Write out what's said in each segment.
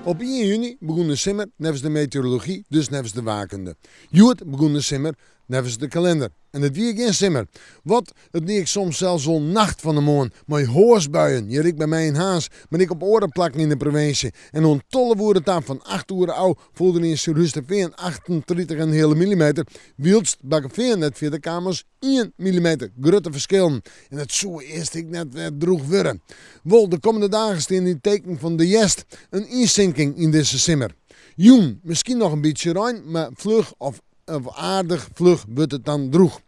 Op ien juny begûn de simmer neffens de meteorology, dus neffens de waarkunde. Hjoed begûn de simmer neffens de kalinder. En it wie gjin simmer. Wat, it liek soms sels wol nacht fan 'e moarn, mei hoasbuien, hjir ek by my yn Harns, mar ek op oare plakken yn de provinsje. En oant 12 oere ta, fan 8 oere ôf, foel der yn Surhústerfean 38 en in heale millimeter, wylst Bakkefean net fierder kaam as ien millimeter. Grutte ferskillen. En it soe earst ek net wer drûch wurde. Wol, de kommende dagen stean yn it teken fan de hjerst, in ynsinking yn dizze simmer. Jûn miskien noch in bytsje rein, mar fluch of aardich fluch wurdt it dan drûch.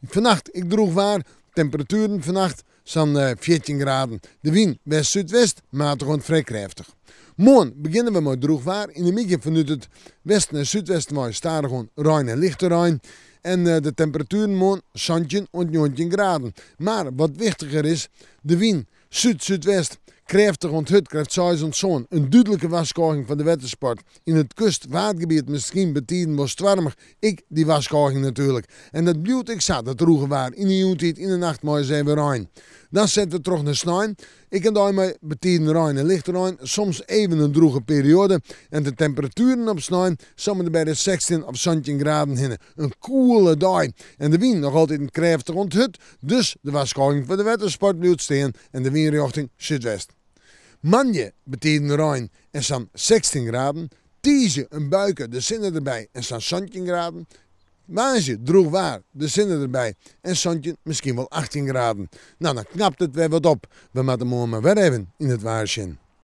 Fannacht ek drûch waar, temperatueren fannacht sa'n 14 graden. De wyn west-súdwest, matich oant frij krêftich. Moarn begjinne we mei drûch waar, yn de middei fanút it westen en súdwesten wei stadichoan rein en lichte rein. En de temperatueren moarn 17 oant 19 graden. Mar wat wichtiger is, de wyn Súd-súdwest, krêftich oant hurd, krêft seis oant sân. In dúdlike warskôging foar de wettersport. Yn it kust-Waadgebiet miskien betiden wol stoarmich, ek dy warskôging natuerlik. En dat bliuwt ek sa, dat drûge waar yn de jûntiid, yn de nacht mei ris even rein. Dan sette we troch nei snein. Ek in dei mei betiden rein en lichte rein, soms even in drûge perioade. En de temperatueren op snein somme by de 16 of 17 graden hinne. In koele dei. En de wyn noch altiten krêftich oant hurd, Dus de warskôging foar de wettersport bliuwt stean en de wynrjochting súdwest. Moandei betiden rein en sa'n 16 graden. Tiisdei in buike, de sinne derby en sa'n 17 graden. Woansdei drûch waar, de sinne derby en 17, miskien wol 18 graden. No, dan knapt it wer wat op. We moatte moarn mar wer even yn it waar sjen.